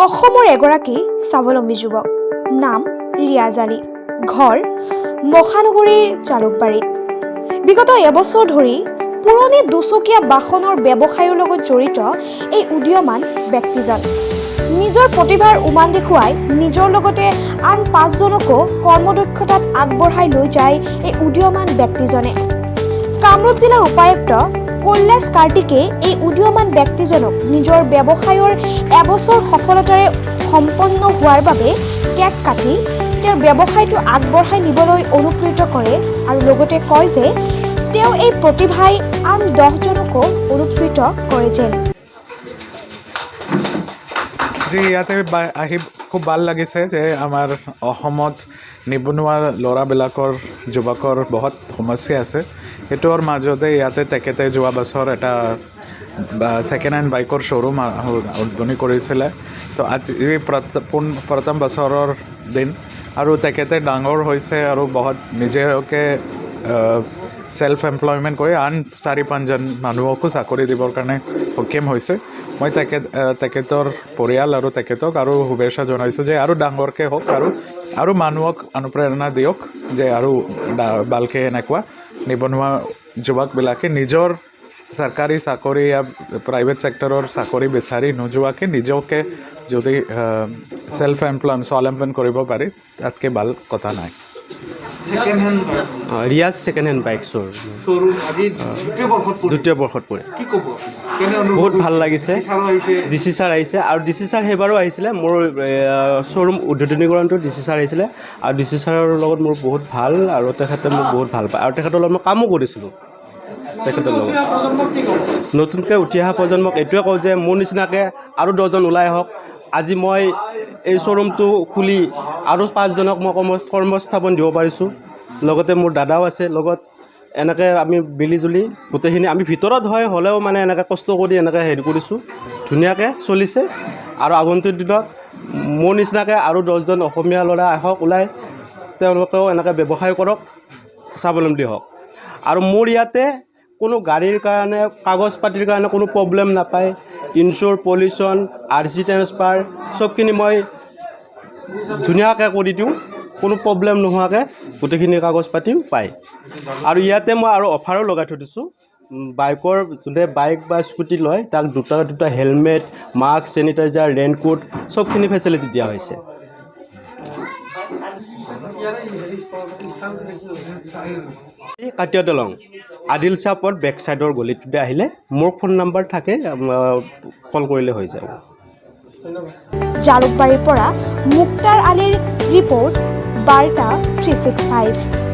অসমৰ এগৰাকী স্বাৱলম্বী যুৱক, নাম ৰিয়াজ আলী, ঘৰ মহানগৰীৰ জালুকবাৰীত। বিগত এবছৰ ধৰি পুৰণি দুচকীয়া বাহনৰ ব্যৱসায়ৰ লগত জড়িত এই উদীয়মান ব্যক্তিজন নিজৰ প্ৰতিভাৰ উমান দেখুৱাই নিজৰ লগতে আন পাঁচজনকো কৰ্মদক্ষতাত আগবঢ়াই লৈ যায়। এই উদীয়মান ব্যক্তিজনে কামৰূপ জিলাৰ উপায়ুক্ত কৈলাশ কাৰ্তিকে এই উদীয়মান ব্যক্তিজনক নিজৰ ব্যৱসায়ৰ এবছৰ সফলতাৰে সম্পন্ন হোৱাৰ বাবে কেক কাটি তেওঁৰ ব্যৱসায়টো আগবঢ়াই নিবলৈ অনুপ্ৰেৰিত কৰে আৰু লগতে কয় যে তেওঁ এই প্ৰতিভাই আন 10জনকো অনুপ্ৰেৰিত কৰে যেন। আজি ইয়াতে আহি খুব ভাল লাগিছে যে আমাৰ অসমত নিবনুৱা ল'ৰাবিলাকৰ, যুৱকৰ বহুত সমস্যা আছে। সেইটোৰ মাজতে ইয়াতে তেখেতে যোৱা বছৰ এটা ছেকেণ্ড হেণ্ড বাইকৰ শ্ব'ৰুম উদ্বোধনী কৰিছিলে। তো আজি পোন প্ৰথম বছৰৰ দিন আৰু তেখেতে ডাঙৰ হৈছে আৰু বহুত নিজকে ছেল্ফ এমপ্লয়মেণ্ট কৰি আন চাৰি পাঁচজন মানুহকো চাকৰি দিবৰ কাৰণে সক্ষম হৈছে। মই তেখেতৰ পৰিয়াল আৰু তেখেতক আৰু শুভেচ্ছা জনাইছোঁ যে আৰু ডাঙৰকৈ হওক আৰু আৰু মানুহক অনুপ্ৰেৰণা দিয়ক যে আৰু ভালকৈ এনেকুৱা নিবনুৱা যুৱকবিলাকে নিজৰ চৰকাৰী চাকৰি या প্ৰাইভেট ছেক্টৰৰ চাকৰি বিচাৰি নোযোৱাকৈ নিজকে যদি ছেল্ফ এমপ্লয়, স্বাৱলম্বন কৰিব পাৰি, তাতকৈ ভাল কথা নাই। Second hand Riaz second hand bike showroom. Showroom আজি দ্বিতীয় বৰ্ষত পৰিল। দ্বিতীয় বৰ্ষত পৰে। কি ক'ব, কেনে অনুভৱ? বহুত ভাল লাগিছে। ছাৰো আহিছে। ডি চি ছাৰ আহিছে আৰু ডি চি ছাৰ সেইবাৰো আহিছিলে। মোৰ শ্ব'ৰুম উদ্বোধনীকৰণটো ডি চি ছাৰ আহিছিলে আৰু ডি চি ছাৰৰ লগত মোৰ বহুত ভাল আৰু তেখেতে মোক বহুত ভাল পায় আৰু তেখেতৰ লগত মই কামো কৰিছিলোঁ। তেখেতৰ লগত নতুনকৈ উঠি অহা প্ৰজন্মক এইটোৱে কওঁ যে মোৰ নিচিনাকৈ আৰু 10জন ওলাই আহক। আজি মই এই শ্ব'ৰুমটো খুলি আৰু পাঁচজনক মই কৰ্মস্থাপন দিব পাৰিছোঁ। লগতে মোৰ দাদাও আছে লগত। এনেকৈ আমি মিলি জুলি গোটেইখিনি আমি ভিতৰত হয় হ'লেও মানে এনেকৈ কষ্ট কৰি এনেকৈ হেৰি কৰিছোঁ, ধুনীয়াকৈ চলিছে। আৰু আগন্তুক দিনত মোৰ নিচিনাকৈ আৰু 10জন অসমীয়া ল'ৰা আহক ওলাই, তেওঁলোকেও এনেকৈ ব্যৱসায় কৰক, স্বাৱলম্বী হওক। আৰু মোৰ ইয়াতে কোনো গাড়ীৰ কাৰণে, কাগজ পাতিৰ কাৰণে কোনো প্ৰব্লেম নাপায়। ইনচুৰ, পলিউশ্যন, আৰচি ট্ৰেন্সফাৰ চবখিনি মই ধুনীয়াকৈ কৰি দিওঁ। কোনো প্ৰব্লেম নোহোৱাকৈ গোটেইখিনি কাগজ পাতিও পায়। আৰু ইয়াতে মই আৰু অফাৰো লগাই থৈ দিছোঁ। বাইকৰ যোনে বাইক বা স্কুটি লয়, তাক দুটা দুটা হেলমেট, মাস্ক, চেনিটাইজাৰ, ৰেইনকোট চবখিনি ফেচিলিটি দিয়া হৈছে। কাটিয়া দলং, আদিল চাপত বেক চাইডৰ গলিটোতে আহিলে মোৰ ফোন নাম্বাৰ থাকে, কল কৰিলে হৈ যাব। জালুকবাৰীৰ পৰা মুক্তাৰ আলীৰ ৰিপৰ্ট, বাৰ্তা 365।